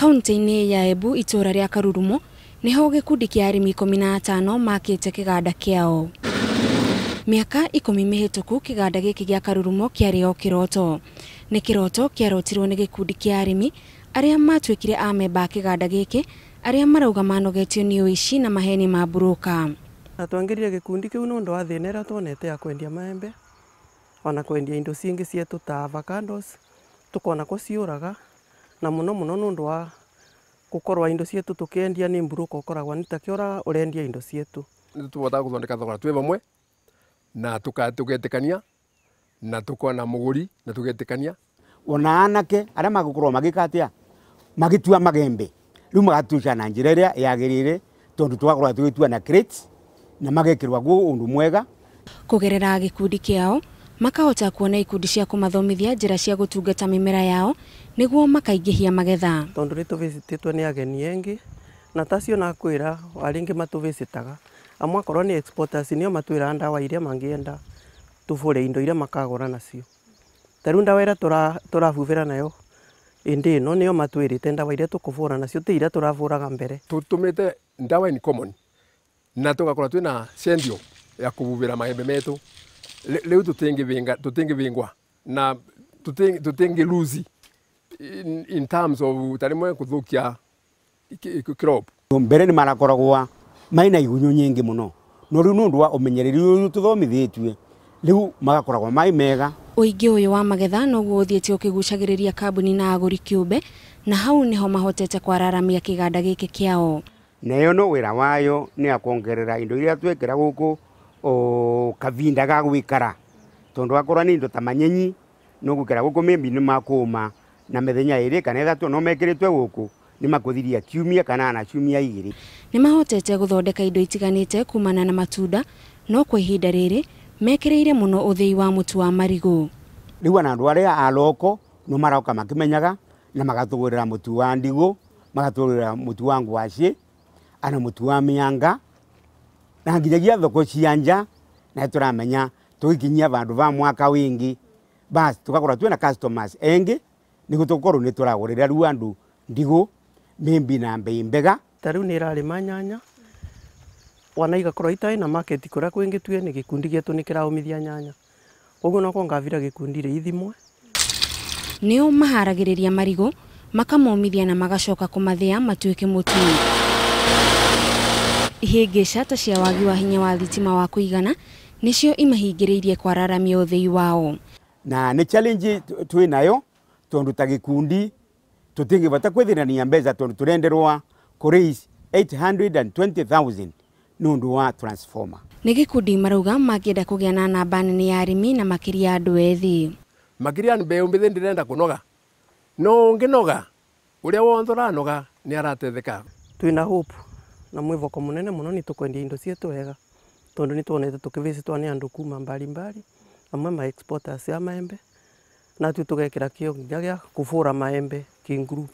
Kaunti-inĩ ya Embu itũra rĩa Karurumo niho gĩkundi kĩa arĩmi 15 makĩte kĩganda kĩao. Mĩaka 10 mĩhĩtũku kĩganda gĩkĩ gĩa Karurumo kĩarĩ o kĩroto. Nĩ kĩroto kĩarotirwo nĩ gĩkundi kĩa arĩmi arĩa matuĩkire amemba a kĩganda gĩkĩ arĩa marauga manogetio nĩ ũici na maheni ma mburũka. Na twangĩrire gĩkundi kĩu nĩ ũndũ wa thĩna ĩrĩa twonete ya kwendia maembe ona kwendia indo cingĩ cietu ta avocados tukona ko ciũraga na mũno mũno nĩ ũndũ wa gũkorwa indo cietu tukiendia nĩ mburũka ũkoragwa nĩ takĩora ũrendia indo cietu. Nĩ tũhotaga gũthondeka thogora twĩ vamwe na tugetĩkania na tukona mũgũri na tugetĩkania. Ona anake arĩa magũkorwo magĩka atĩa magĩtua magembe rĩu magatuca na njĩra ĩrĩa yagĩrĩire tondũ twakorwo tũgĩtua na crates na magekĩrwa guo ũndũ mwega. Kũgerera gĩkundi kĩao makahota kuona ikundi cia kũmathomithia njĩra cia gũtungata mĩmera yao nĩguo makaingĩhia magetha. Tondũ nĩ tũvĩcitĩtwo nĩ ageni engĩ na tacio nakwĩra arĩa matũvĩcitaga amwe akorwo nĩ exporters nĩo matwĩraga ndawa iria mangĩenda tũbũre indo iria makagũra nacio. Ta rĩu ndawa ĩrĩa tũrabubĩra nayo ĩndĩ ĩno nĩo matwĩrĩte ndawa iria tũkũbũra nacio ti iria tũrabũraga mbere. Tũtũmĩte ndawa in common na tũgakorwo twĩna cendio ya kũbubĩra maembe metũ. Rĩu tũtingĩvĩngwa na tũtingĩ lose in terms of tarĩmwe kũthũkia crop. Mbere nĩ marakoragwa maina igunyũ nyingĩ mũno no rĩu nĩ ũndũ wa ũmenyereri ũyũ tũthomithĩtue rĩu magakoragwa mai mega. Ũingĩ ũyũ wa magetha noguo ũthiĩte ũkĩgucagĩrĩria kambuni na agũri kĩũmbe na hau nĩho mahotete kwararamia kĩganda gĩkĩ kĩao. Nayo no wĩra wayo nĩ ya kuongerera indo iria twekĩra gũkũ o kavinda ga gwikara tondu akorwa ni indo ta manyenyi no gwikara guku mimbi ni makuma na mithenya iri kana ithatu no mekiritwe guku ni makuthiria kiumia kana na ciumia igiri. Ni mahotete guthondeka indo itiganite kumana na matunda no kwa ihinda riri mekiriire muno uthii wa mutu wa marigu. Riu ona andu aria a loko no maroka makimenyaga na magatugurira mutu wa ndigu, magatugurira mutu wa ngwaci ana mutu wa mianga na nginyagia thoko cia nja na turamenya tugikinyia vandu va mwaka wingi bas tugakorwa twina customers engi niguo tukorwo ni turagurira riu andu ndigu mimbi na mbei mbega. Ta riu ni irarima nyanya wana igakorwo itai na market kuria kwingi tue ni gikundi gietu ni kiraumithia nyanya koguo no kongavira gikundi ri ithimwe. Nio maharagiriria marigu makamomithia na magacoka kumathia matuike mutu. Ihĩngĩca ta cia wagi wa hinya wa thitima wa kũigana nĩcio imahingĩrĩirie kwararamia ũthĩi wao. Na nĩ challenge twĩ nayo tondũ ta gĩkundi tũtingĩbata kwĩthĩrania mbeca tondũ tũrenderwa kũ raise 820,000 nĩ ũndũ wa transformer. Nĩ gĩkundi marauga mangĩenda kũgĩa na namba nene ya arĩmi na makĩria andũ ethĩ. Makĩria mbeũ mbĩthĩ ndĩrenda kũnoga no ũngĩnoga ũrĩa wothe ũranoga nĩ aratetheka. Twĩna hope na mwĩvoko mũnene mũno nĩ tũkwendia indo cietu wega tondũ nĩ tuonete tũkĩvĩcitwo nĩ andũ kuma mbalimbali amwe ma exporters ya maembe na tu tũgekĩra kĩo nginya gĩa kũbũra maembe king group.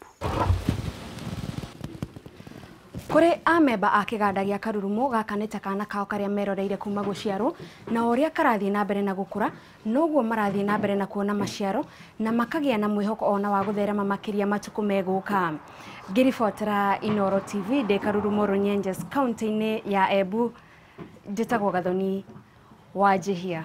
Kũrĩ amemba a kĩganda gĩa Karurumo gaka nĩ ta kana kao karĩa meroreire kuma gũciarwo na ũrĩa karathiĩ na mbere na gũkũra noguo marathiĩ na mbere na kuona maciaro na makagĩa na mwĩhoko ona wa gũtherema makĩria matukũ megũka. Ngĩribotera Inooro TV ndĩ Karurumo Runyenjes kaunti-inĩ ya Embu, njĩtagwo Gathoni Wanjihia.